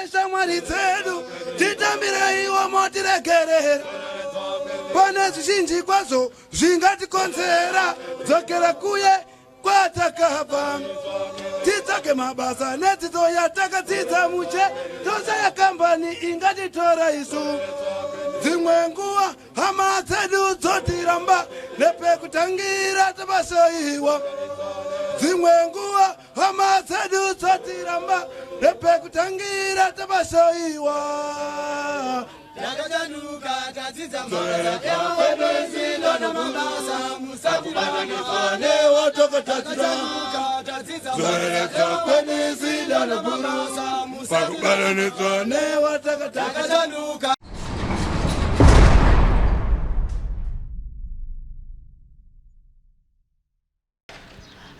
Neshamwari dzedu titambireiwo motiregerera pane zvizhinji kwazvo zvingatikonzera dzokera kuye kwatakabva titsvage mabasa nedzidzo yatakadzidza mushe toshaya kambani ingatitora isu dzimwe nguva hama dzedu dzotiramba nepekutangira tapasoiwa dzimwe nguva hama dzedu dzotiramba nepekutangira tapasoiwa Takachanuka tadzidza mabasa namabasa musatibatanidza newatokatadzira tadzidza zoreredza kwenisida mabasa pakubatanidzwa newatakatadzira takachanuka.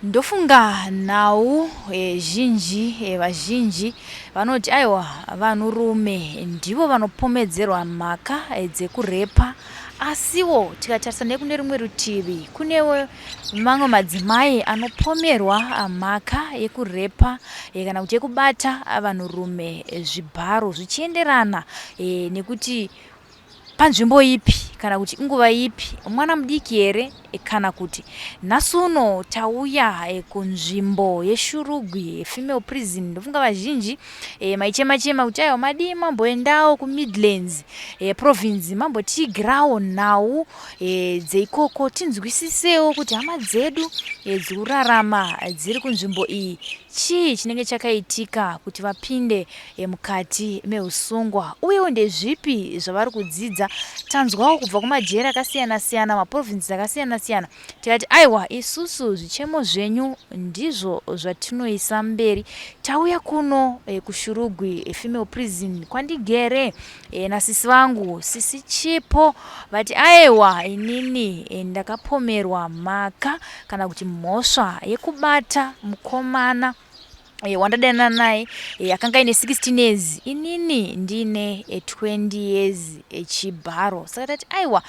Ndofunga nhau zhinji vazhinji vanoti aiwa vanhurume ndivo vanopomedzerwa mhaka dzekurepa asiwo tikatarisa nekune rumwe rutivi kunewo mamwe madzimai anopomerwa mhaka yekurepa kana kuti yekubata vanhurume zvibharo zvichienderana nekuti panzvimbo ipi kana kuti inguva ipi mwana mudiki here kana kuti nhasi uno tauya kunzvimbo yeshurugwi female prison. Ndofunga vazhinji maichema chema kuti aiwa madii mamboendawo kumidlands province mambotigirawo nhau dzeikoko tinzwisisewo kuti hama dzedu dziri kurarama dziri kunzvimbo iyi chii chinenge chakaitika kuti vapinde mukati mehusungwa uyewo ndezvipi zvavari kudzidza. Tanzwawo kubva kumajeri akasiyana siyana, maprovinces akasiyana siyana, tikati aiwa isusu zvichemo zvenyu ndizvo zvatinoisa mberi. Tauya kuno kuShurugwi Female Prison kwandigere nasisi vangu sisi Chipo vati aiwa inini ndakapomerwa mhaka kana kuti mhosva yekubata mukomana wandadanana naye akanga aine 16 years, inini ndine 20 years chibharo. Saka tati aiwa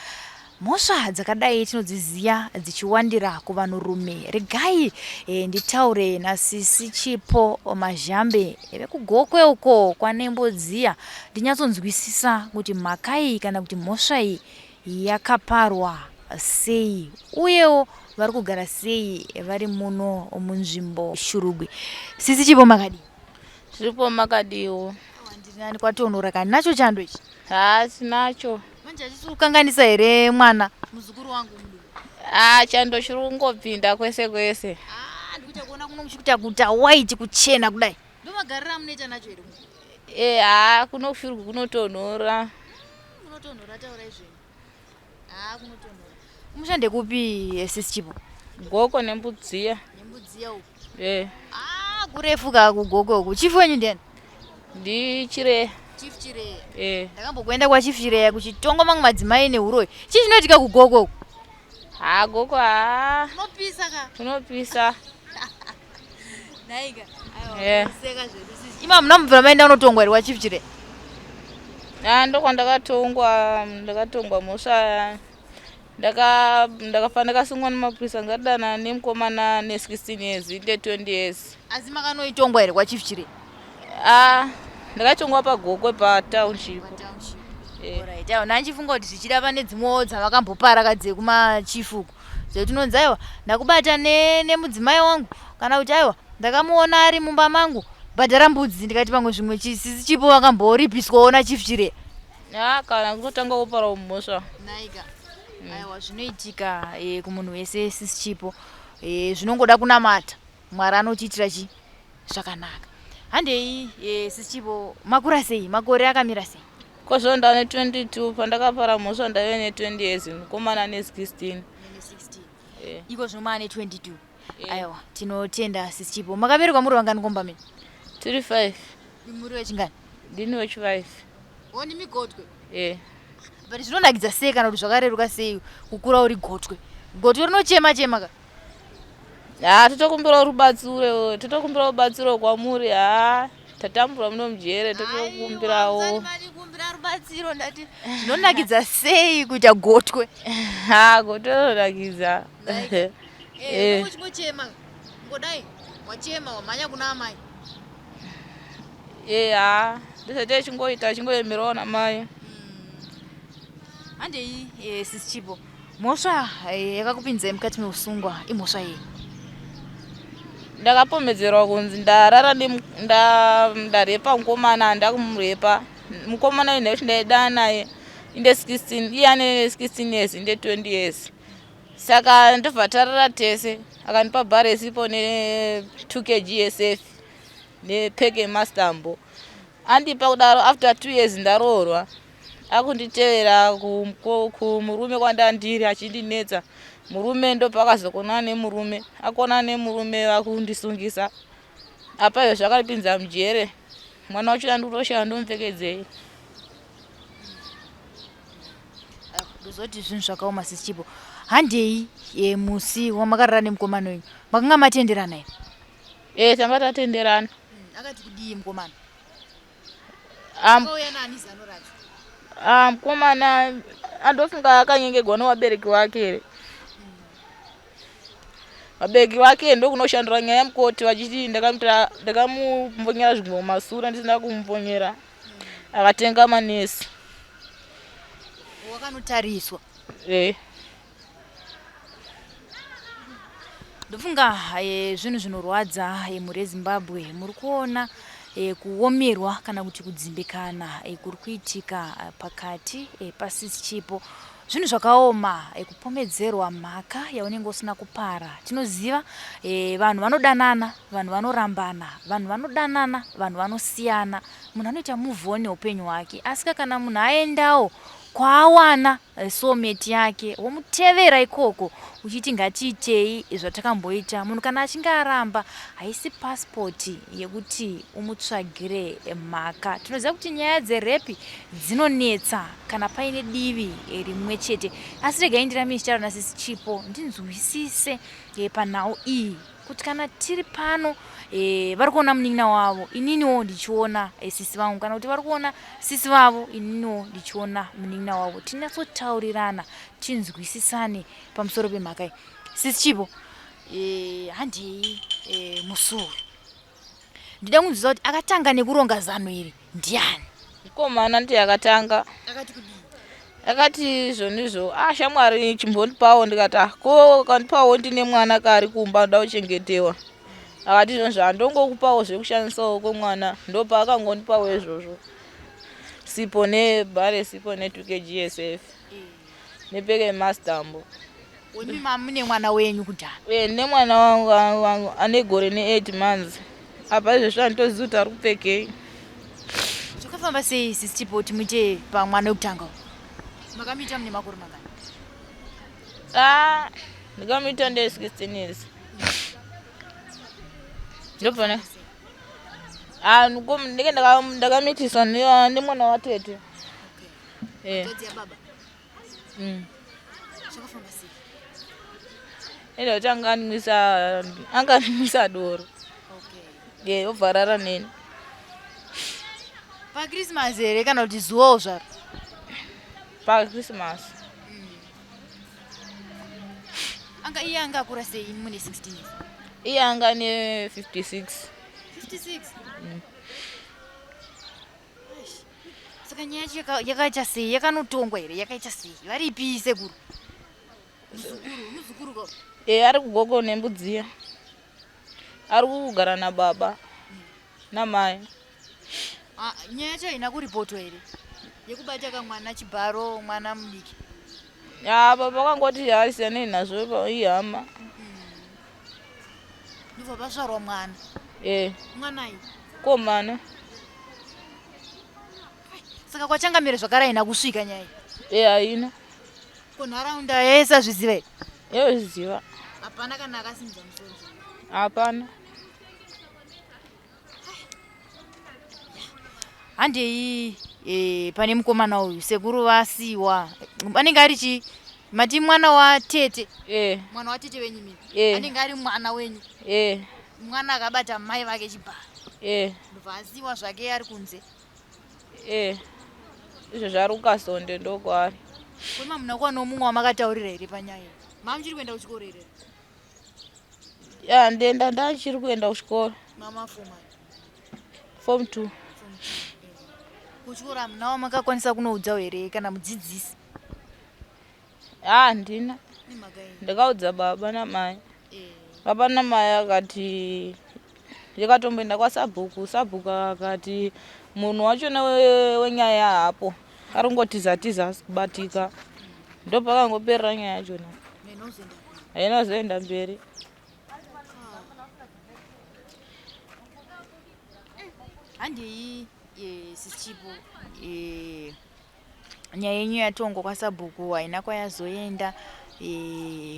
mhosva dzakadai tinodziziya dzichiwandira kuvanhurume. Regai nditaure nasisi Chipo Mazhambe vekugokwe uko kwaNembodziya ndinyatsonzwisisa kuti mhaka iyi kana kuti mhosva iyi yakaparwa sei uyewo vari kugara sei vari muno munzvimbo Shurugwi. Sisi Chipo makadii? Zviripo, makadiwo? Ndinani kwatonhora kani nacho chando ichi? Ha, tinacho. Manje hachisi kukanganisa here mwana muzukuru wangu muduku? Ha, chando chiri kungopinda kwese kwese. Ah, ndikuita kuona kuno muchikuita kuita white kuchena kudai. Ndomagariro amunoita nacho here muno? E, ha, kuno kuShurugwi kunotonhora. Kunotonhora, taurai zvenyu. Ah, kunotonhora. Kumusha ndekupi sisi Chipo? Goko Nembudziya. Nembudziya uku. E. Ah, kurefu ka kugoko uku. Chief wenyu ndiani? NdiChireya. Chief Chireya. E. Ndakambokuenda kwaChief Chireya kuchitongwa mamwe madzimai nehuroyi. Chii chinoitika kugoko uku? Ha, goko ha. Kunopisa ka. Kunopisa. Naika. Eh. Aiwa, seka zvedu sisi. Ima muna mubvira maenda unotongwa here kwaChief Chireya? Ha, ndokwandakatongwa, ndakatongwa mhosva. Ndakafa ndakasungwa nemapurisa ndakadana nemukomana ne16 years, inde 20 years. Asi makanoitongwa here kwaChief Chireya? Ah, ndakatongwa pagokwe patownship. Alright, aiwa ndandichifunga kuti zvichida pane dzimwewo dzavakambopara dzekumachief uku dzekuti unonzi aiwa ndakubata nemudzimai wangu kana kuti aiwa ndakamuona ari mumba mangu bhadhara mbudzi, ndikati pamwe zvimwe chisisi Chipo vakamboripiswawo naChief Chireya. Ha, kana kutotanga kuparawo mhosva. Naika. Aiwa zvinoitika kumunhu wese sisi Chipo, zvinongoda kunamata Mwari anotiitira chi zvakanaka. Handei sisi Chipo, makura sei, makore akamira sei? Kozvo ndane 22, pandakapara mhosva ndaive ne20 years, mukomana ne16. Eh. Iko zvino maane 22? Aiwa tinotenda sisi Chipo. Makaberekwa muri vangani komba menyu? Tiri 5. Muri wechingani? Ndini wechi5. O, ndimi gotwe? E. But zvinonakidza sei kana kuti zvakareruka sei kukura uri gotwe? Gotwe rinochema chema ka. Ha, totokumbira rubatsiro, totokumbira rubatsiro kwamuri. Ha, tatambura muno mujere, totokumbirawo. Kumbira rubatsiro, ndati zvinonakidza sei kuita gotwe? Ha, gotwe rinonakidza. Uchingochema ngodai wachema wamhanya kuna amai. E, ha. Ndizvo tichingoita achingoemerawo namai. Handei sisi Chipo. Mhosva yakakupinzai mukati meusungwa imhosva yei? Ndakapomedzerwa kunzi ndarara ndarepa mukomana handina kumurepa. Mukomana uyu ndaiti ndaidana naye inde 16 iye ane 16 years inde 20 years. Saka ndobva tarara tese akandipa bhara isipo ne 2 kg yesef nepeke yemastambo. Andipa kudaro after 2 years ndaroorwa akunditevera kumurume kwandandiri achindinetsa. Murume ndopakazokonana nemurume akonana nemurume vakundisungisa. Apa izvo zvakandipinza mujere. Mwana wacho andikutoshaya ndomupfekedzei. Ndozoti zvinhu zvakaoma sisi Chipo. Handei musi wamakarara nemukomana wenyu makanga matenderana here? Eh, tanga tatenderana. Akati kudii mukomana? Akauya nani zano racho? Ah, mukomana andofunga akanyengegwa nevabereki vake here. Vabereki vake ndokunoshandura nyaya mukoti vachiti ndakamupfonyera zvimwe mumasura ndisina kumupfonyera. Akatenga manesi. Wakanotariswa. Eh. Ndofunga zvinhu zvinorwadza mhuri yeZimbabwe muri kuona kuomerwa kana kuti kudzimbikana kuri kuitika pakati pasisi Chipo. Zvinhu zvakaoma kupomedzerwa mhaka yaunenge usina kupara. Tinoziva vanhu vanodanana, vanhu vanorambana, vanhu vanodanana, vanhu vanosiyana. Munhu anoita move on neupenyu hwake. Asika kana munhu aendawo kwaawana soulmate yake womutevera ikoko uchiti ngatiitei zvatakamboita. Munhu kana achinge aramba haisi passport yekuti umutsvagire mhaka. Tinoziva kuti nyaya dzerepi dzinonetsa kana paine divi rimwe chete, asi regai ndirambe ndichitaura nasisi Chipo ndinzwisise panhau iyi kuti kana tiri pano vari kuona munin'ina wavo ininiwo ndichiona sisi vangu, kana kuti vari kuona sisi vavo ininiwo ndichiona munin'ina wavo, tinyatsotaurirana tinzwisisane pamusoro pemhaka iyi. Sisi Chipo, handei musi uyu ndida kunzwisa kuti akatanga nekuronga zano iri ndiani? Mukomana ndiye akatanga. Akati kudii? Akati izvonizvo, ah shamwari chimbondipawo, ndikati ah ko ukandipawo ndine mwana kaari kumba anoda kuchengetewa. Akati izvonizvo handongokupawo zvekushandisawo kwemwana, ndopaakangondipawo izvozvo. Sipo nebhare, sipo ne 2 kg SF nepeke yemastambo. Imi mune mwana wenyu kudhara? Eh, nemwana wangu ane gore ne 8 months. Apa izvezvi handitozivi kuti ari kupfekei. Zvakafamba sei sisi Chipo kuti muite pamwana wekutanga? Makamuita mune makore mangani? Ah, ndakamuita ndine 16 years. Ndobvana. Ah, ndinge ndakamitiswa nemwana watete. Okay. Eh. Baba. Zvakafamba sei? Ende kuti anganimwisa doro. Okay. Yeah, obva arara neni. PaChristmas here kana kuti zuwawo zvaro? PaChristmas. Anga iye anga akura sei mune 16 years? Iye anga ane 56. 56? Saka nyaya yacho yakaita sei? Yakanotongwa here? Yakaita sei? Varipi sekuru? Muzukuru ko? Eh, ari kugogo nembudziya. Ari kugara nababa namai. Ah, nyaya yacho haina kuripotwa here? Yekubata kamwana chibharo mwana mudiki. Ya, baba vakangoti haasiyanei nazvo ihama. Ndobva pasvarwa mwana. Eh. Mwana iyi. Komana. Saka kwachangamire zvakare haina kusvika nyaya iyi. Eh, haina. Ko nharaunda yaisazviziva here? Yaizviziva. Hapana kana akasimudza musoro. Hapana. Handei pane mukomana uyu sekuru vasiwa. Anenge ari chii? Mati mwana watete. Eh. Mwana watete wenyu mimi. Eh. Anenge ari mwana wenyu. Eh. Mwana akabata mai vake chibharo. Eh. Ndobva asiwa zvake ari kunze. Eh. Izvo zvari kukasonde ndokwaari. Kwema muna kuwa nomumwe wamakataurira here panyaya iyi? Mama muchiri kuenda kuchikoro here? Ya, ndenda ndachiri kuenda kuchikoro. Mama form Form 2. Form 2. Kuchikoro hamuna wamakakwanisa kunoudzawo here kana mudzidzisi? Ha, handina. Ndakaudza baba namai. Baba namai akati ndikatomboenda kwasabhuku, sabhuku akati munhu wachona wenyaya hapo, ari kungotiza tiza asi kubatika. Ndopakangoperera nyaya yachona, haina kuzoenda mberi. Handei sisichipo, nyaya yenyu yatongwa kwasabhuku haina kwayazoenda.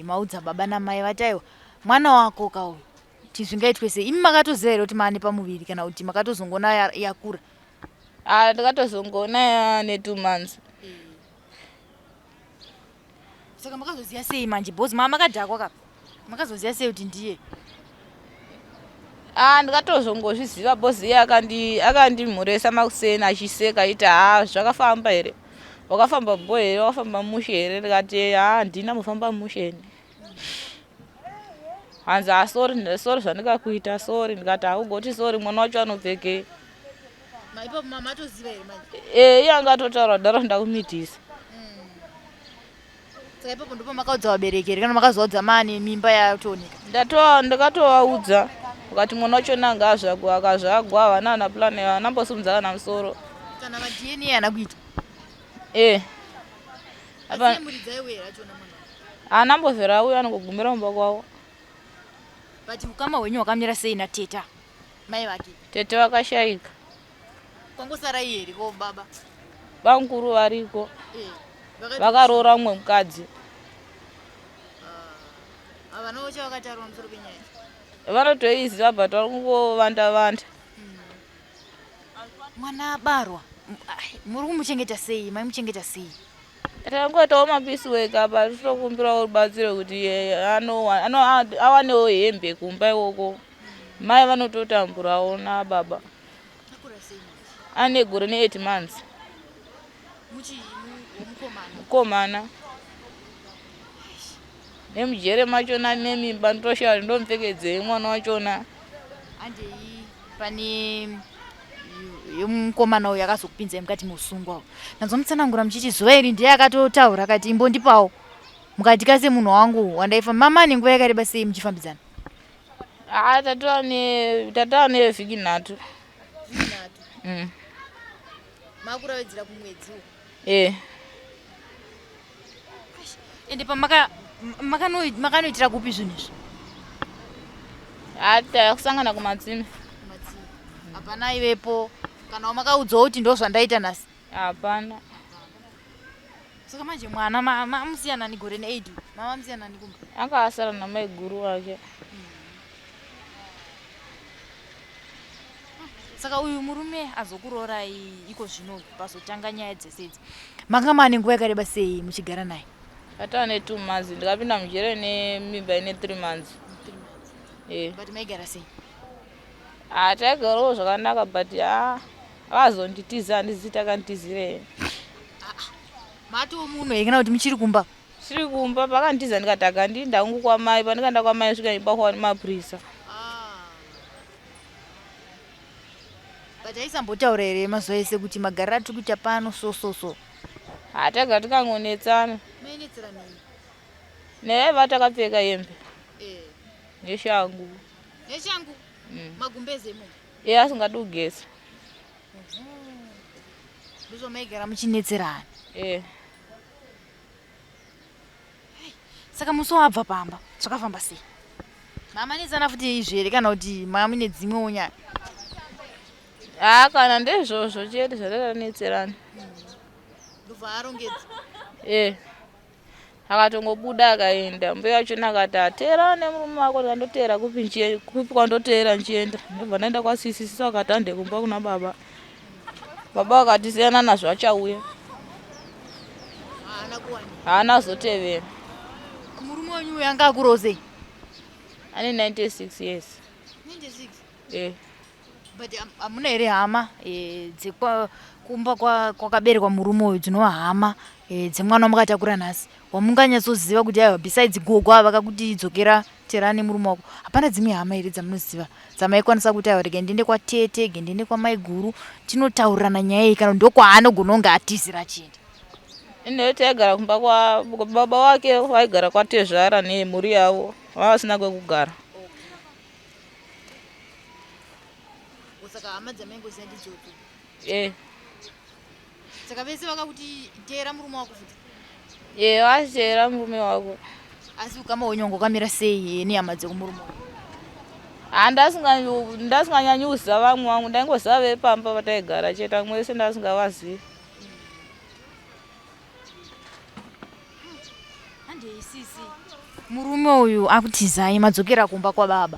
Maudza baba namai, vati aiwa, mwana wako kauyu, ti zvingaitwe sei? Imi makatoziva here kuti maane pamuviri kana kuti makatozongona yakura? Ah, ndakatozongoona yaane 2 months. Saka makazoziva sei manje? Because maa makadhakwa kapa, makazoziva sei kuti ndiye? Ah, ndikatozongozviziva because iye akandimhuresa makuseni achiseka aiti, "Ha, zvakafamba here? Wakafamba bho here? Wakafamba mushe here?" Ndikati, "Ha, handina mufamba musheni." Hanzi, "Ha, sorry, sorry zvandikakuita, sorry." Ndikati, "Haugoti sorry, mwana wacho anopfekei?" Maipapo mamatoziva here manje? E, iye anga atotaura kudaro, ndakumitisa. Saka ipapo ndipo makaudza vabereki here kana makazoudza maane mimba yatooneka? Ndakatovaudza, ukati mwana wachona anga azvagwa, akazvagwa havana ana plan, havana mbosimudza kana musoro. Kana maDNA haana kuita? E. Asi muridzi aiuya here achiona mwana? Haana mbovhera auya, anongogumira mumba kwavo. But ukama hwenyu hwakamira sei nateta, mai vake? Tete vakashayika. Kwangosara iye here ko baba? Bamukuru variko. Vakaroora mumwe mukadzi. Havanawo chavakataura pamusoro penyaya? Vanotoiziva, but vari kungovanda vanda. Mwana abarwa, ai, muri kumuchengeta sei? Maimuchengeta sei? Tangoitawo mapiece work apa, tichitokumbirawo rubatsiro kuti awanewo hembe kumba ikoko. Mai vanototamburawo nababa. Akura sei manje? Ane gore ne8 months. Muchi mukomana? Mukomana. Nemujere machona nemimba, nditoshaya kuti ndomupfekedzei mwana wachona. Handei pane yemukomana uyu akazokupinzai mukati meusungwa uyu. Ndanzomutsanangura muchiti zuva iri ndiye akatotaura akati imbondipawo, mukati kase munhu wangu wandaifamba. Mama ane nguva yakareba sei muchifambidzana? Haa, tatova nevhiki 3. Makuravedzera kumwedzi uku? E. Ende makanoitira kupi zvinhu izvi? Haa, takusangana kumatsime. Hapana ivepo kana wamakaudzwa kuti ndo zvandaita nhasi? Hapana. Saka manje mwana mamusiyanani gore ne8, mama musiyanani kumba? Anga asara namaiguru wake. Saka uyu murume azokuroorai iko zvino, pazotanga nyaya dzese idzi, manga maane nguva yakareba sei muchigara naye? Tatova ne2 months. Ndikapinda mujere nemimba ine 3 months, e. But maigara sei? Ha, taigarawo zvakanaka, but ha, akazonditiza, handizivi takanditizirei. Matoo muno here kana kuti muchiri kumba? Tiri kumba. Pakandiza ndikati akandinda hangu kwamai. Pandikaenda kwamai, svika ndibahwa nemapurisa. But aisambotaura here mazuva ese kuti magariro atiri kuita pano so so so? Ha, taga tikangonetsana. Mainetsera nei? Naiva takapfeka hembe neshangu. Neshangu? Magumbeze imomo? Iye asingadi kugeza. Ndizvo maigara muchinetserana? E. Saka musi wabva pamba zvakafamba sei? Mamanetsana futi izvi here kana kuti mamuine dzimwewo nyaya? Ha, kana ndezvozvo chete zvatatanetserana. Ndobva arongedza? E, akatongobuda akaenda. Mbuya wachona akati, "Ateera nemurume wako." Ndikandoteera kupi? Kupi kwandoteera nchienda? Ndobva ndaenda kwasisi. Sisi akati, "Hande kumba kuna baba." Baba vakati, "Siyana nazvo, achauya." Haana kuwanika? Haana kuzotevera. Murume wenyu uyu anga akurawo sei? Ane 96 years. 96? E. But hamuna here hama dzekwa kumba kwakaberekwa murume uyu, dzinova hama? e, dzemwana wamakatakura nhasi wamunganyatsoziva kuti aiwa besides gogo ava vakakuti dzokera tera nemurume wako hapana dzimwe hama here dzamunoziva dzamaikwanisa kuti aiwa rega ndiende kwatete ge ndiende kwamaiguru tinotaurirana nyaya iyi kana ndokwaanogona kunge atizira achienda Ine taigara kumba kwa baba wake vaigara kwatezvara nemhuri yavo vava vasina kwekugara. Saka hama dzamaingoziva ndidzodzo? Eh. Saka vese vakakuti teera murume wako futi? Eh, vateera murume wako. Asi ukama hwenyu wanga wakamira sei nehama dzekumurume wako? Ha, ndasinganyanyi kuziva vamwe vangu, ndaingoziva vepamba pataigara chete, vamwe vese ndasingavazivi. Handei sisi. Murume uyu akutizai madzokera kumba kwababa.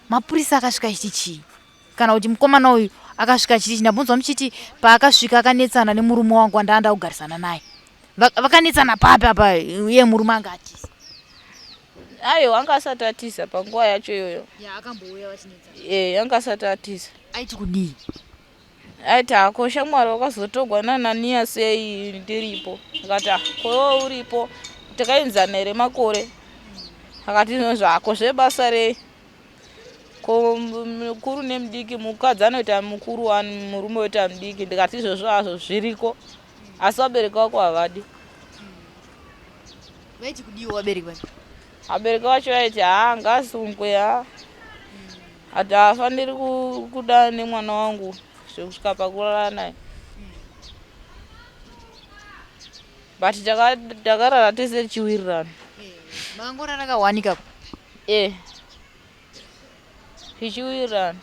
Mapurisa akasvika achiti chii? Kana kuti mukomana uyu akasvika achiti chii? Ndambonzwa muchiti paakasvika akanetsana nemurume wangu wandanga ndakugarisana naye. Vakanetsana papi apa iye murume anga atiza? Aiwa, anga asati atiza panguva yacho iyoyo. Ya, akambouya vachinetsana. Eh, anga asati atiza. Aiti kudii? Aiti hako shamwari wakazotogwa naananiya sei ndiripo. Akati ah, ko uripo takaenzana here makore? Akati izvo zvako zvebasa rei? Ko mukuru nemudiki, mukadzi anoita mukuru wani murume oita mudiki. Ndikati izvozvo hazvo zviriko asi vabereki vako havadi. Vaiti kudiwa vabereki vacho? Vabereki vacho vaiti haa ngaasungwe haa ati haafaniri kuda nemwana wangu zvekusvika pakurara naye. But takarara tese tichiwirirana. Makangorara kawanika? Eh. Tichiwirirana.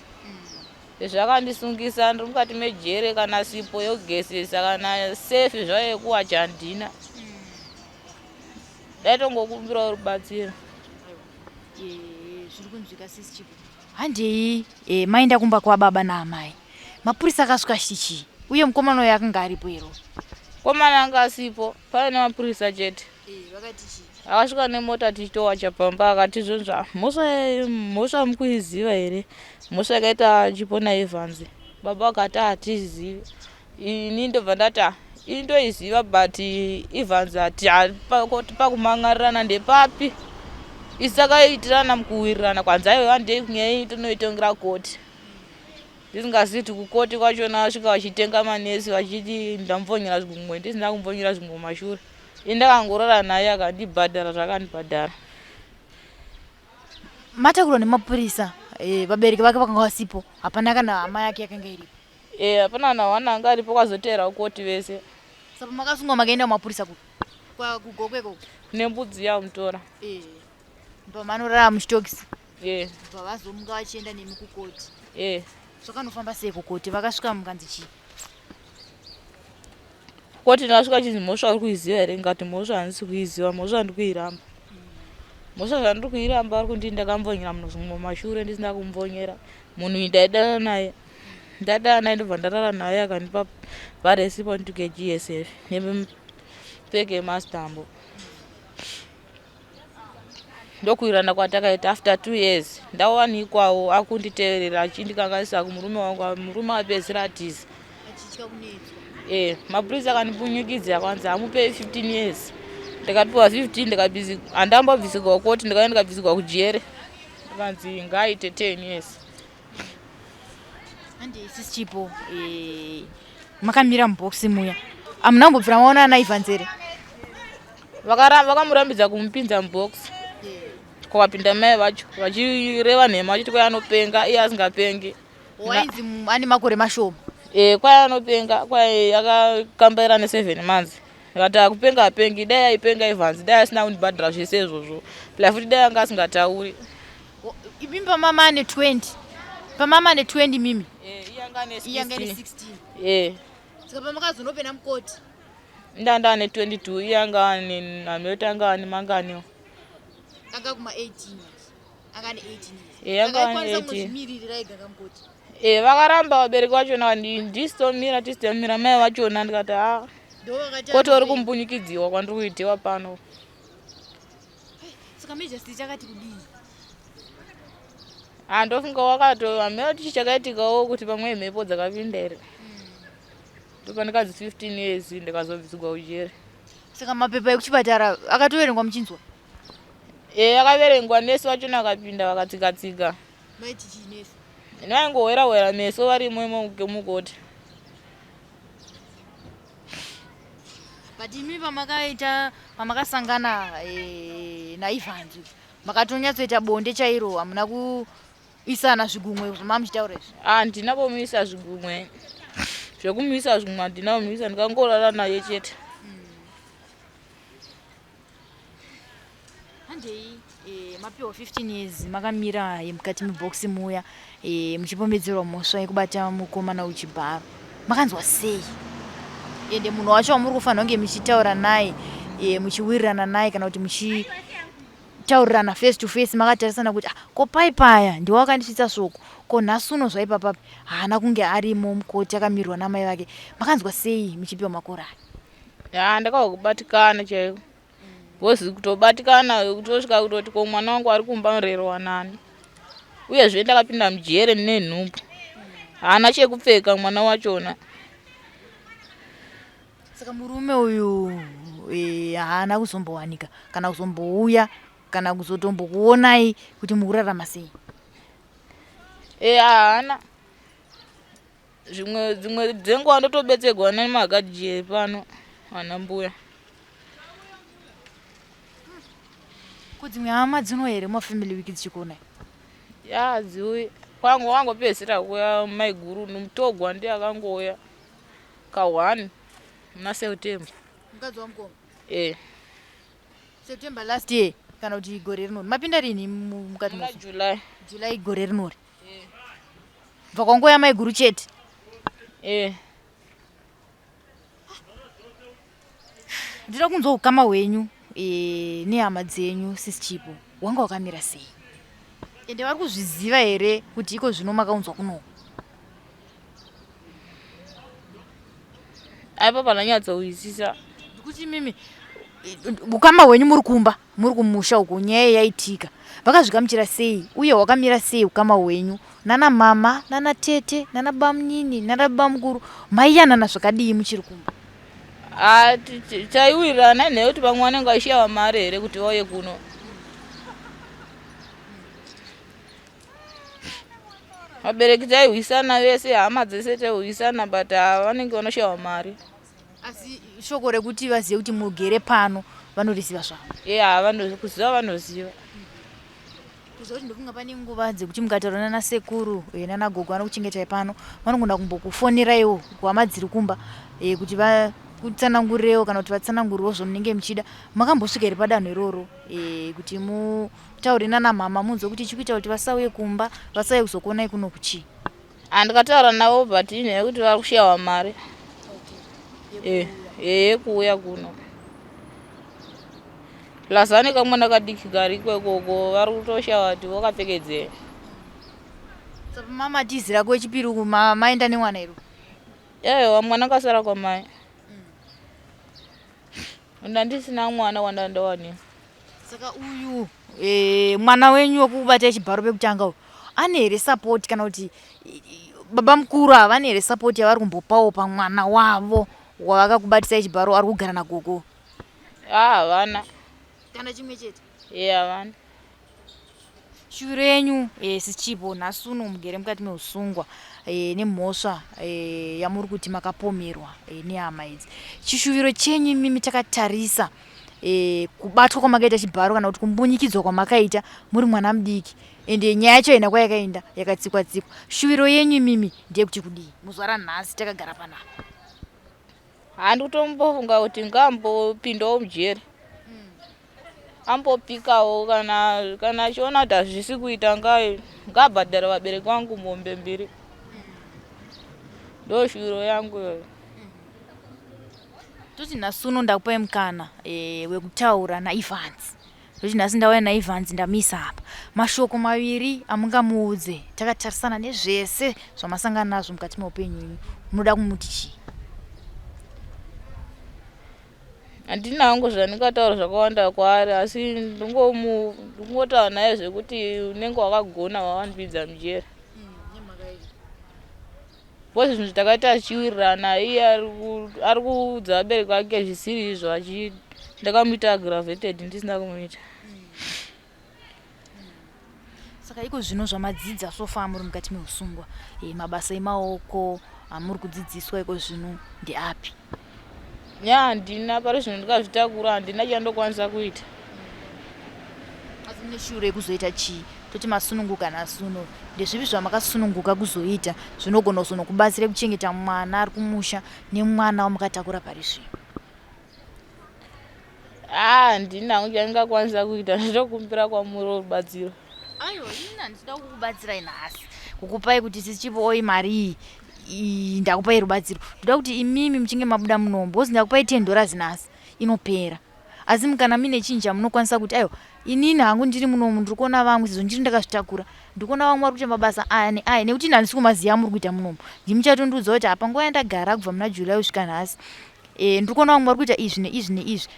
Zvakandisungisa ndiri mukati mejere, kana sipo yogezesa kana sefi zvayo yekuwacha handina. Daitongokumbirawo rubatsiro. Zviri kunzwika sisi Chipo. Handei e, maenda kumba kwababa naamai. Mapurisa akasvika achiti chii? Uye mukomana uyo akanga aripo here? Mukomana anga asipo, paive nemapurisa chete. Vakati chii? Akasvika nemota tichitowacha pamba akati zvonzva mhosva mhosva mukuiziva here? Mhosva yakaita Chipo naEvans. Baba vakati hatizivi. Ini ndobva ndati ah, ini ndoiziva but Evans ati pakumhan'arirana ndepapi? Isu takaitirana mukuwirirana kwanzi aiwa handei kunyaya iyi tonoitongera koti. Ndisingazivi kuti kukoti kwachona vasvika vachitenga manesi vachiti ndamupfonyera zvigumwe ndisina kumupfonyera zvigumwe mashure. Ini ndakangorara naye akandibhadhara zvaakandibhadhara. Matakurwa nemapurisa e, vabereki vake vakanga vasipo, hapana kana hama yake yakanga iripo. Eh, hapana kana one anga aripo kwazoteera kukoti vese. Saka makasungwa makaenda kumapurisa kupi? Kugokwe ikoko? Kune mbudzi yamutora. Eh. Pamanorara muchitokisi? Eh. Bva vazomuka vachienda nemi kukoti. Eh. Zvakanofamba sei kukoti? Vakasvika mukanzi chii? Koti ndakasvika chinzi mhosva uri kuiziva here? Ndikati mhosva handisi kuiziva, mhosva ndiri kuiramba. Mhosva zvandiri kuiramba vari kundii ndakamvonyera munhu zvimwe mumashure ndisina kumvonyera. Munhu uyu ndaidana naye. Ndaidana naye ndobva ndarara naye akandipa bharesi point GSF nepeke yemastambo. Ndokuwirirana kwatakaita after 2 years ndawanikwawo akunditeverera achindikanganisa kumurume wangu, murume apedzisira atiza. Achitya kunetswa. Eh, mapurisa akandipunyukidza kwanzi amupei 15 years. Ndikapiwa 15 ndikabhizi handambobvisigwa kukoti ndikauya ndikabvisigwa kujere. Ndikanzi ngaaite 10 years. Handi sisi Chipo, eh, makamira mubox muya. Amuna kumbobvira maona ana Evans here? Vakamurambidza kumupinza mubox. Kwakapinda mai vacho vachireva nhema vachiti kwai anopenga iye asingapengi. Wainzi ane makore mashoma. Eh, kwai anopenga kwai akakambaira ne 7 months. Ndikati akupenga apengi dai aipenga Evans dai asina kundibhadhara zvese izvozvo. Plus futi dai anga asingatauri. Imi pamama ane 20. Pamama ane 20 mimi. Eh, iye anga ane Iye anga ane 16. 16. Eh. Saka pamakazonopinda mukoti. Ndanga ane 22 iye anga ane ameti anga ane manganiwo. Anga kuma 18 years. Anga ane 18 years. Eh, anga Saka ane aikwanisa 18. kungozvimiririra ega kamukoti. Eh, vakaramba vabereki vachona ndisitomira tisitomira mai vachona ndikati ha Ndo vakati koti uri anopenga. kumbunyikidziwa kwandiri kuitiwa pano. Saka Majesty chakati kudii? Ah, ndofunga wakato hameno kuti chii chakaitikawo kuti pamwe mhepo dzakapinda here. Ndopandikazi 15 years ndikazobvisigwa kujere. Saka mapepa ekuchipatara akatoverengwa muchinzwa? E, akaverengwa, nesi vachona akapinda vakatsika-tsika. Maiti chii nesi? Vaingowera-wera meso varimo imo mukoti. But imi pamakaita pamakasangana naIvans makatonyatsoita bonde chairo, hamuna kuisana zvigumwe zvamamuchitaura izvi? Handina kumuisa zvigumwe, zvekumuisa zvigumwe handina kumuisa, ndikangorara naye chete. Handei, mapiwa 15 years makamira mukati mebhokisi muya, muchipomedzerwa mhosva yekubata mukomana wechibharo. Makanzwa sei? Ende munhu wacho wamuri kufanira kunge muchitaura naye, muchiwirirana naye kana kuti muchitaurirana face to face makatarisana kuti, ah, ko pai paya ndiwe wakandisvitsa shoko, ko nhasi uno zvaipa papi, haana kunge arimo mukoti akamirwa namai vake. Makanzwa sei muchipiwa makore aya? Ya, ndakava kubatikana chaiko, because kutobatikana kutosvika kutoti ko mwana wangu ari kumba anorerwa nani? Uyezve ndakapinda mujere nenhumbu, haana chekupfeka mwana wachona. Saka murume uyu haana kuzombowanika kana kuzombouya kana kuzotombokuonai kuti mukurarama sei? E, haana. Zvimwe dzimwe dzenguva ndotobetserwa nemagadhi pano, ana mbuya. Ko dzimwe hama dzino here mumafamily week dzichikuonai? Ya, dziuyi kwangu wangopedzisira kuuya maiguru nomutogwa, ndiye akangouya ka1 muna September. Mukadzi wamukoma? E. September last year kana kuti gore rinori? Mapinda rini mukati? Muna July. July gore rinori, bva kwangoya maiguru chete? E. Ndinoda kunzwa ukama hwenyu nehama dzenyu, Sisi Chipo, wanga wakamira sei? Ende vari kuzviziva here kuti iko zvino makaunzwa kuno? Aipa pananyatsowisisa. Ndikuti mimi ukama hwenyu muri kumba, muri kumusha uko nyaya yaitika, vakazvigamuchira sei uye hwakamira sei ukama hwenyu nana mama, nana tete, nana bamunini, nana bamukuru? Maiyanana zvakadii muchiri kumba? Ah, taiwirirana nekuti vamwe vanenge vachishawa mari here kuti vauye kuno. Vabereki taihwisana vese, hama dzese taihwisana, but ava vanenge vanoshawa mari. Asi shoko rekuti vazive kuti mugere pano vanoriziva zvavo? E, ha, kuziva vanoziva. Kuziva kuti ndofunga pane nguva dzekuti mukataura nana sekuru, nana gogo vanokuchengetai pano, vanogona kumbokufoneraiwo kuhama dziri kumba, kuti vakutsanangurirewo kana kuti vatsanangurirewo zvamunenge muchida. Makambosvika here padanho iroro, kuti mutaure nana mama munzwe kuti chikuita kuti vasauye kumba, vasauye kuzokuonai kuno kuchii? Handikataura navo, but inyaya yekuti vari kushawa mari yekuuya kuno, plus vane kamwana kadiki kariko ikoko, vari kutoshawa kuti vakapfekedzei. Saka mamatizira kwechipiri uku maenda nemwana iro? Ewa, mwana akasara kwamai. Ndandisina mwana wandandawanika. Saka uyu mwana wenyu wekubata chibharo pekutanga uyu ane here support, kana kuti baba mukuru ava vane here support yavari kumbopawo pamwana wavo wavakakubatisai chibharo ari kugara nagogo? A, havana. Kana chimwe chete? E, havana. Shuviro yenyu, Sisi Chipo, nhasi uno mugere mukati meusungwa nemhosva yamuri kuti makapomerwa nehama idzi, chishuviro chenyu imimi takatarisa kubatwa kwamakaita chibharo kana kuti kumbunyikidzwa kwamakaita muri mwana mudiki, ende nyaya yacho haina kwayakaenda, yakatsikwa tsikwa, shuviro yenyu imimi ndeyekuti kudii muzuva ranhasi takagara panapa? Handi kutombofunga kuti ngaambopindawo mujeri, ambopikawo. Kana achiona kuti hazvisi kuita, ngaabhadhare vabereki vangu mombe mbiri. Ndo shuviro yangu iyoyo. Toti nhasi uno ndakupai mukana wekutaura naEvans. Toti nhasi ndauya naEvans, ndamisa apa, mashoko maviri amungamuudze takatarisana nezvese zvamasangana nazvo mukati meupenyu henyu, munoda kumuti chii? Handina hangu zvandingataura zvakawanda kwaari, asi ndingotaura naye zvekuti unenge wakagona wawandipinza mujeri, because zvinhu takaita achiwirirana. Iye ari kuudza vabereki vake zvisiri izvo. Ndakamuita aggravated ndisina kumuita. Saka iko zvino zvamadzidza so far muri mukati meusungwa, mabasa emaoko amuri kudzidziswa iko zvino ndeapi? Nya handina pari zvino ndikazvitakura handina chandokwanisa kuita. Asi mune shure yekuzoita chii? Toti masununguka nhasi uno, ndezvipi zvamakasununguka kuzoita zvinogona kuzonokubatsira kuchengeta mwana ari kumusha nemwana wamakatakura pari zvino? Ah, handina hangu chandingakwanisa kuita, ndinokumbira kwamuri rubatsiro. Aiwa, ini handida kukubatsirai nhasi, kukupai kuti sisi Chipo mari iyi, ndakupai rubatsiro. Ndoda kuti imimi muchinge mabuda munomu, because ndakupai $10 nhasi inopera, asi kana muine chinhu chamunokwanisa kuti aiwa, inini hangu ndiri munomu, ndiri kuona vamwe, sezvo ndiri ndakazvitakura, ndiri kuona vamwe vari kuita mabasa aya neaya, nekuti ini handisi kumaziva amuri kuita munomu. Ndimuchatondiudza kuti apa nguva yandagara kubva muna July kusvika nhasi, ndiri kuona vamwe vari kuita izvi neizvi neizvi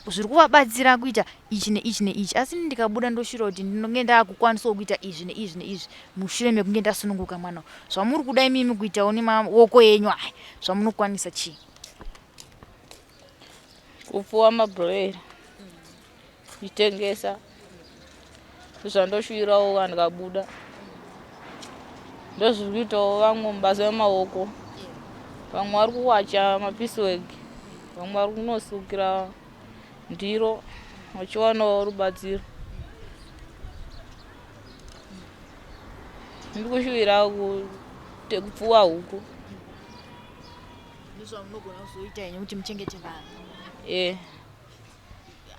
zviri kuvabatsira kuita ichi neichi neichi, asi ini ndikabuda ndoshura kuti ndinonge ndaakukwanisawo kuita izvi neizvi neizvi mushure mekunge ndasununguka mwana. Zvamuri kuda imimi kuitawo nemaoko enyu aya, zvamunokwanisa chii? Kupfuwa mabroiler kuchitengesa, zvandoshuwirawo kana ndikabuda. Ndozviri kuitawo vamwe mubasa emaoko, vamwe vari kuwacha mapiecework, vamwe vari kunosukira ndiro vachiwanawo rubatsiro. Ndiri kushuwira kupfuwa huku. Ndozvamunogona kuzoita henyu kuti muchengete vanhu? E.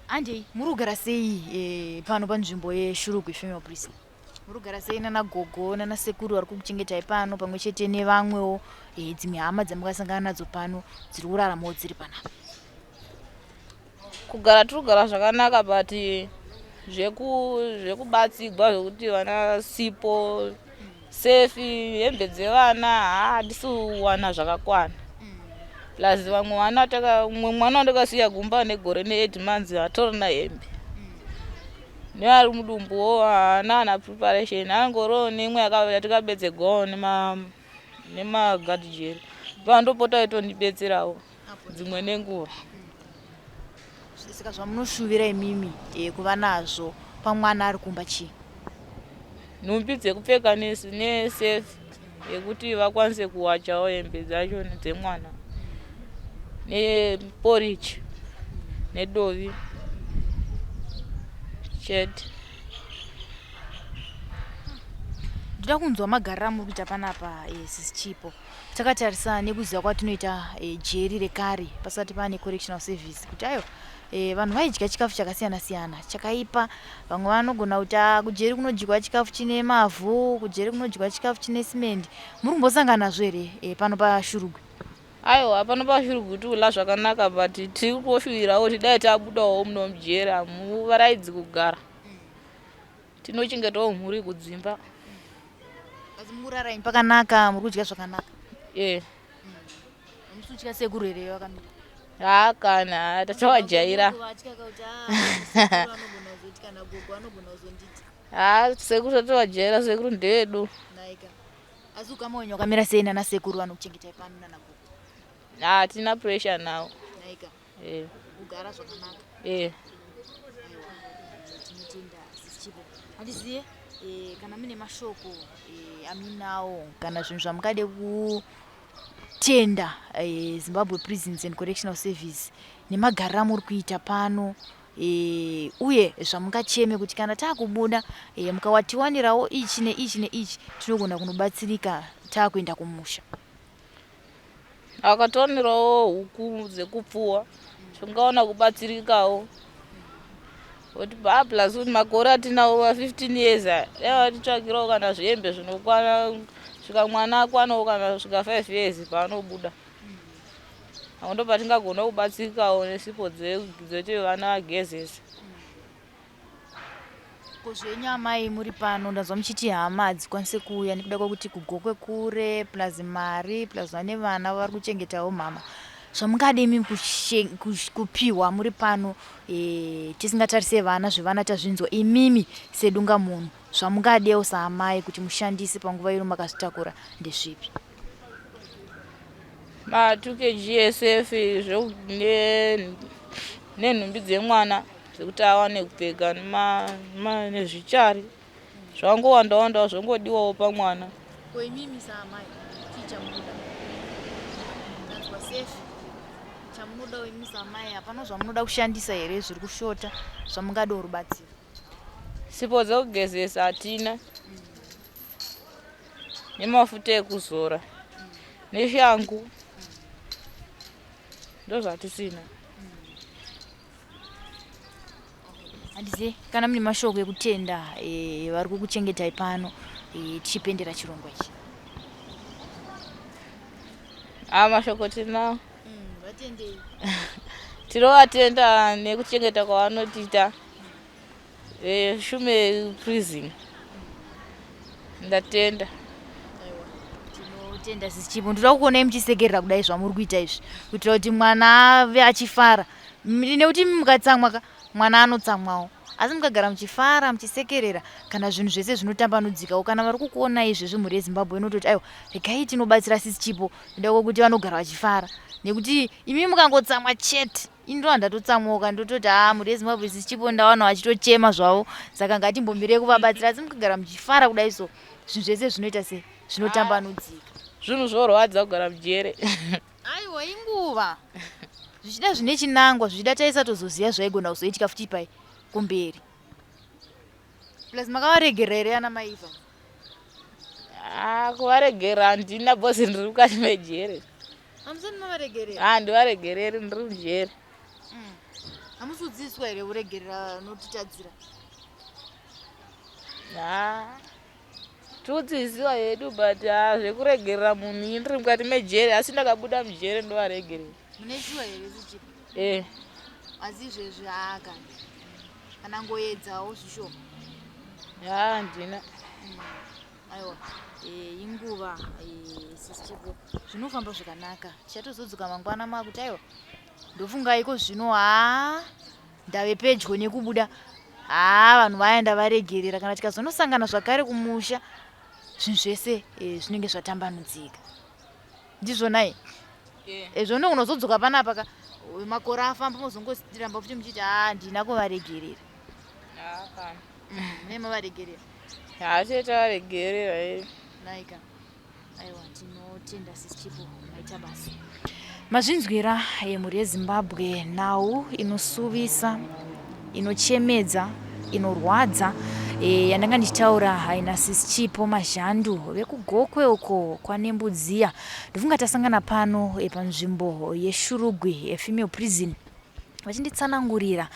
Andei, muri kugara sei pano panzvimbo yeShurugwi Female Prison? Muri kugara sei nana gogo nana sekuru vari kukuchengetai pano, pamwe chete nevamwewo dzimwe hama dzamakasangana nadzo pano dziri kuraramawo dziri panapa? Kugara tiri kugara zvakanaka, but zvekubatsigwa zvekuti vana sipo, sefi, hembe dzevana, hatisi kuwana zvakakwana. Plus vamwe vana, umwe mwana wandakasiya kumba negore ne8 months hatorina hembe, neari mudumbuwo haana ana preparation, angoriwo neimwe yatikabetsegwawo nemagadhijeri, vandopota itondibetserawo dzimwe nenguva. Saka zvamunoshuvira imimi kuva nazvo pamwana ari kumba chii? Nhumbi dzekupfeka nesefi yekuti vakwanise kuwachawo hembe dzacho dzemwana, neporiji nedovi chete. Ndoda kunzwa magariro amuri kuita panapa, sisi Chipo, takatarisa nekuziva kwatinoita jeri rekare pasati pane correctional service, kuti ayo vanhu vaidya chikafu chakasiyana siyana chakaipa. Vamwe vanogona kuti kujeri kunodyiwa chikafu chine mavhu, kujeri kunodyiwa chikafu chine simendi. Muri kumbosangana nazvo here pano paShurugwi? Aiwa, pano paShurugwi tiri zvakanaka, but tiri kutoshuvirawo kuti dai tabudawo muno mujeri, hamuvaraidzi kugara, tinochengetawo mhuri kudzimba. Asi muraraimi pakanaka, muri kudya zvakanaka? E. Musi kutya sekuru here vakamira? Ha, kana tatovajaira. Ha, sekuru tatovajaira, sekuru ndevedu. Asi ukama wenyu wakamira sei nana sekuru vanokuchengetai pano nana gogo? Hatina pressure nawo. Naika. E. Kugara zvakanaka? E. Tinotenda, sisi Chipo. Handiziye kana mune mashoko aminawo kana zvinhu zvamungade kutenda Zimbabwe Prisons and Correctional Service nemagariro amuri kuita pano, uye zvamungacheme kuti kana taakubuda mukawatiwanirawo ichi neichi neichi, tinogona kunobatsirika taakuenda kumusha. Akatiwanirawo huku dzekupfuwa, tingaona kubatsirikawo kuti plus kuti makore atinawo va15 years aya, dai vatitsvakirawo kana zvihembe zvinokwana svika mwana akwanawo kana svika 5 years paanobuda, apo ndo patingagona kubatsirikawo nesipo dzekuti vana vagezese. Ko zvenyu amai muri pano, ndanzwa muchiti hama hadzikwanisi kuuya nekuda kwekuti kuGokwe kure, plus mari, plus vane vana vari kuchengetawo mama. Zvamungade imi kupiwa muri pano, tisingatarise vana, zvevana tazvinzwa, imimi sedunga munhu, zvamungadewo saamai kuti mushandise panguva ino makazvitakura ndezvipi? Ma2 kg esefi. Nenhumbi dzemwana dzekuti awane kupfeka nezvichari zvangowanda wandawo zvongodiwawo pamwana. Ko imimi saamai chii chamunoda? Tanzwa safe chamunodawo imi saamai hapana zvamunoda kushandisa here zviri kushota zvamungadawo rubatsiro? Sipo dzekugezesa hatina nemafuta ekuzora neshangu ndozvatisina. Handizive kana mune mashoko ekutenda eh, vari kukuchengetai pano eh, tichipendera chirongwa ichi. Ah, mashoko tinawo. Vatendei. Tinovatenda nekuchengeta kwavanotiita. Eh, Shume prison. Ndatenda. Tinotenda sisi Chipo. Ndoda kukuonai muchisekerera kudai zvamuri kuita izvi kuitira kuti mwana ave achifara. Nekuti mukatsamwa ka mwana anotsamwawo. Asi mukagara muchifara muchisekerera kana zvinhu zvese zvinotambanudzikawo. Kana vari kukuonai izvezvi mhuri yeZimbabwe inototi aiwa regai tinobatsira sisi Chipo nekuda kwekuti vanogara vachifara. Nekuti imi mukangotsamwa chete ini ndova ndatotsamwoka ndototi haa mhuri yezimbabwe sisi chipo ndawana vachitochema zvavo saka ngatimbomirei kuvabatsira asi mukagara muchifara kudai so zvinhu zvese zvinoita se zvinotambanudzika. Zvinhu zvorwadza kugara mujere. Aiwa inguva zvichida zvine chinangwa zvichida taisatozoziva zvaigona kuzoitika futi pai kumberi. Plus makavaregerera here ana mai Eva? Ah, kuvaregerera handina because ndiri mukati mejere. Hamusati mavaregerera? Ah, ndivaregereri ndiri mujere. Hamusi kudzidziswa here kuregerera vanotitadzira? Ah, tikudzidzisiwa hedu but ah, zvekuregerera munhu ini ndiri mukati mejere asi ndakabuda mujere ndovaregerera. Mune shuwa here zichipo? Eh. Asi izvezvi haa kana. Kana ngoedzawo zvishoma. Haa handina. Aiwa e, inguva e, sisi Chipo zvinofamba zvakanaka. Tichatozodzoka mangwana makuti aiwa ndofunga iko zvino haa ndave pedyo nekubuda haa vanhu vaya ndavaregerera kana tikazonosangana zvakare kumusha zvinhu zvese e, zvinenge zvatambanudzika. Ndizvo nhai? Yeah. Ezvo no unozodzoka panapa ka makore afamba mozongoramba futi muchiti haa ndina kuvaregerera. Haa kana. Mune mavaregerera. Haa chete tavaregerera eh. Naika. Aiwa tinotenda sisi Chipo maita basa. Mazvinzwira yemhuri yeZimbabwe nhau inosuvisa inochemedza inorwadza e, yandanga ndichitaura haina sisi Chipo Mazhandu vekuGokwe uko kwaNembudziya. Ndofunga tasangana pano e, panzvimbo yeShurugwi e, Female Prison vachinditsanangurira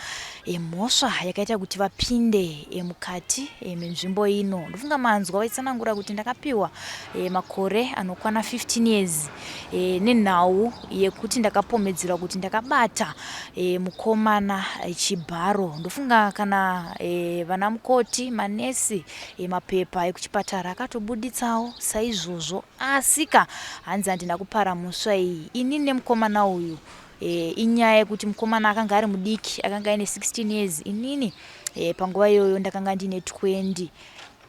e, mhosva yakaita kuti vapinde e, mukati e, menzvimbo ino. Ndofunga manzwa vachitsanangura kuti ndakapiwa e, makore anokwana 15 years e, nenhau yekuti ndakapomedzerwa kuti ndakabata e, mukomana e, chibharo. Ndofunga kana e, vana mukoti, manesi, e, mapepa ekuchipatara akatobuditsawo saizvozvo. Asika hanzi handina kupara mhosva iyi ini nemukomana uyu. E, inyaya yekuti mukomana akanga ari mudiki akanga aine 16 years inini e, panguva iyoyo ndakanga ndine 20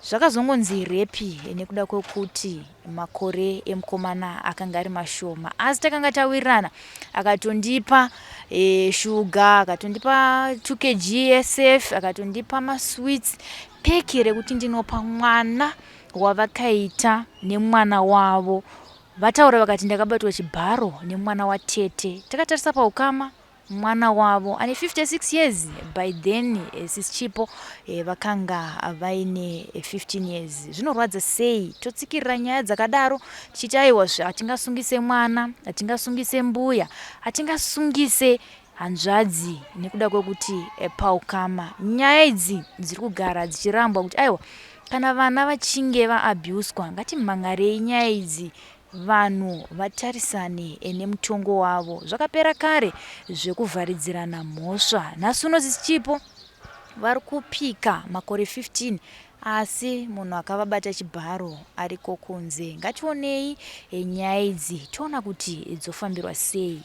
zvakazongonzi repi nekuda kwekuti makore emukomana akanga ari mashoma asi takanga tawirirana akatondipa e, shuga akatondipa 2 kg sf akatondipa masweets peki rekuti ndinopa mwana wavakaita nemwana wavo Vataura vakati ndakabatwa chibharo nemwana watete. Takatarisa paukama mwana wavo ane 56 years by then eh, sis Chipo eh, vakanga vaine 15 eh, years. Zvinorwadza sei totsikirira nyaya dzakadaro tichiti aiwa hatingasungise mwana, hatingasungise mbuya, hatingasungise hanzvadzi nekuda kwekuti eh, paukama nyaya idzi dziri kugara dzichirambwa kuti aiwa kana vana vachinge vaabhuswa ngatimhan'arei nyaya idzi vanhu vatarisane eh, nemutongo wavo zvakapera kare zvekuvharidzirana mhosva nhasi uno sisi Chipo vari kupika makore 15 asi munhu akavabata chibharo ariko kunze ngationei eh, nyaya idzi toona kuti dzofambirwa sei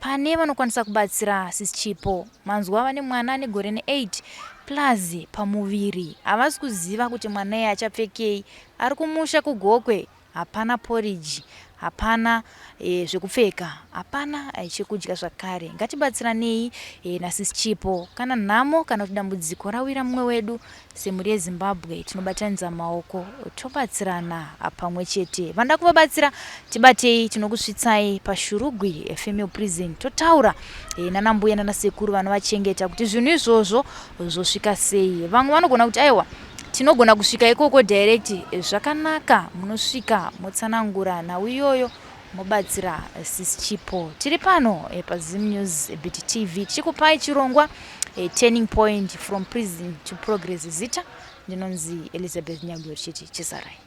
Pane vanokwanisa kubatsira sis Chipo manzwa vane mwana ane gore ne 8 plus pamuviri havasi kuziva kuti mwana iye achapfekei ari kumusha kuGokwe hapana porridge. Hapana e, zvekupfeka, hapana e, chekudya zvakare. Ngatibatsiranei e, nasisi Chipo. Kana nhamo kana kuti dambudziko rawira mumwe wedu semhuri yeZimbabwe, tinobatanidza maoko tobatsirana pamwe chete. Vanoda kuvabatsira tibatei, tinokusvitsai paShurugwi e, Female Prison, totaura e, nanambuya nanasekuru vanovachengeta kuti zvinhu izvozvo zvosvika sei. Vamwe vanogona kuti aiwa, tinogona kusvika ikoko direct. Zvakanaka, munosvika motsanangura nhau iyoyo, mobatsira Sis Chipo. Tiri pano paZim News Bit TV tichikupai chirongwa Turning Point, from prison to progress. Zita ndinonzi Elizabeth Nyagwe, tichiti chisarai.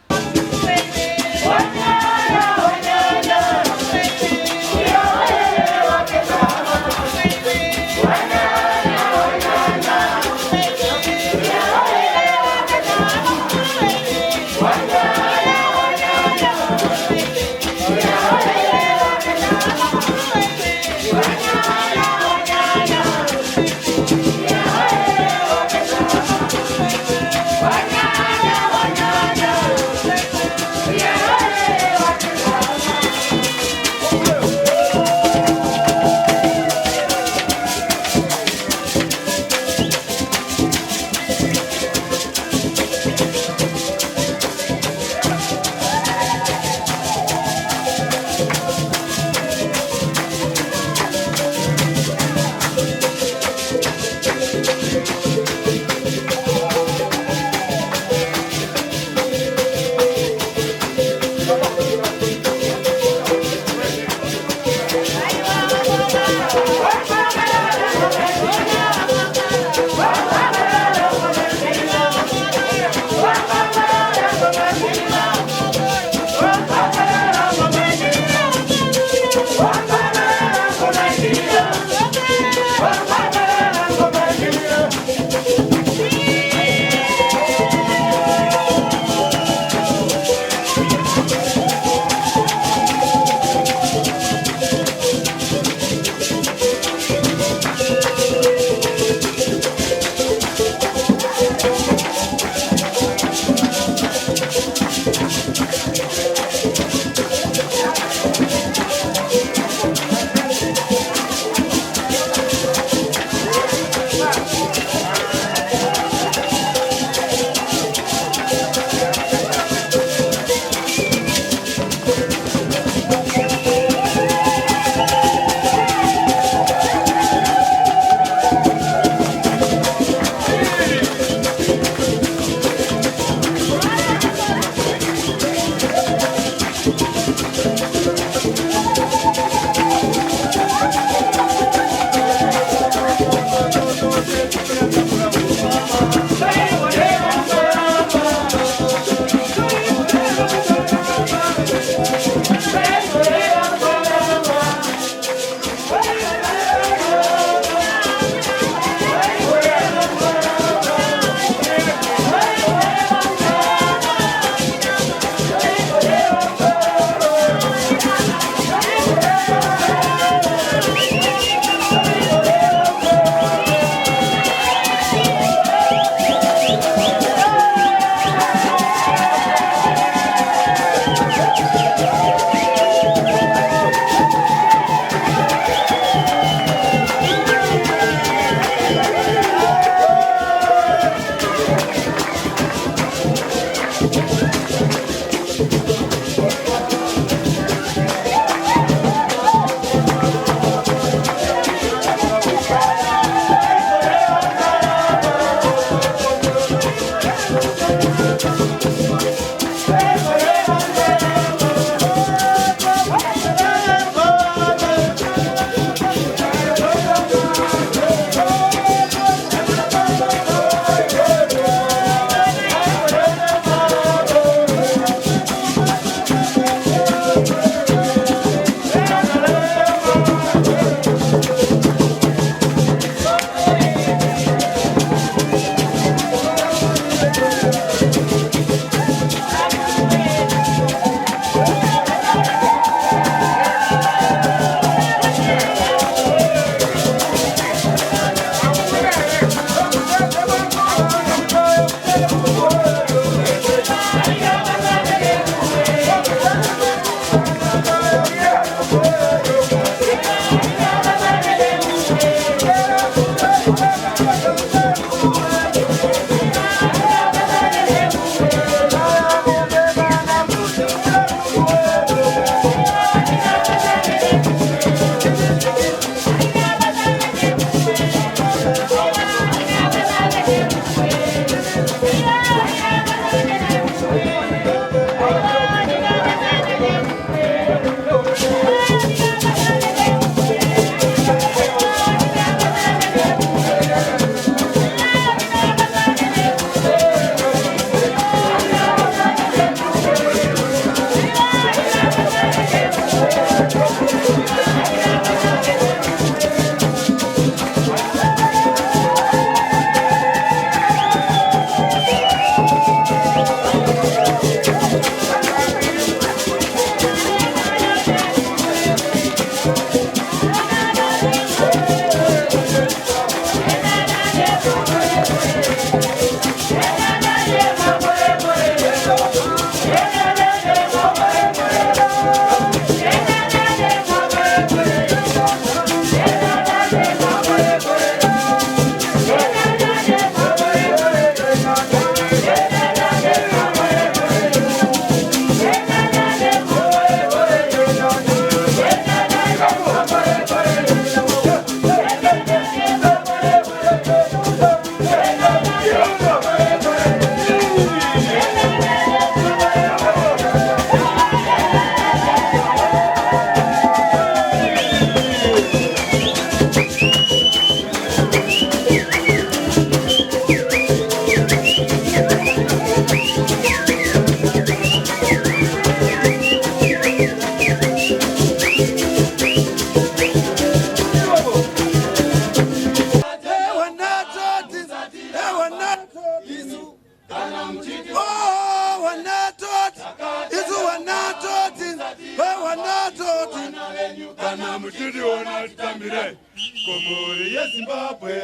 Kana muchitiona titambire kumhuri yeZimbabwe,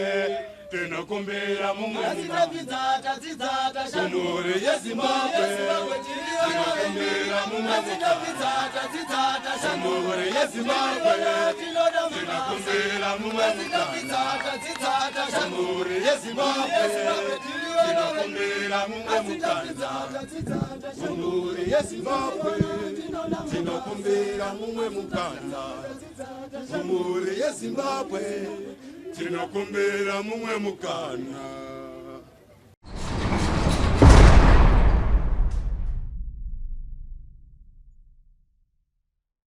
tinokumbira mumwe kumhuri yeZimbabwe, tinokumbira mumwe kumhuri yeZimbabwe, tinokumbira mumwe kumhuri yeZimbabwe, tinokumbira mumwe mukana kumhuri yeZimbabwe, tinokumbira mumwe mukana kumhuri yeZimbabwe, tinokumbira mumwe mukana.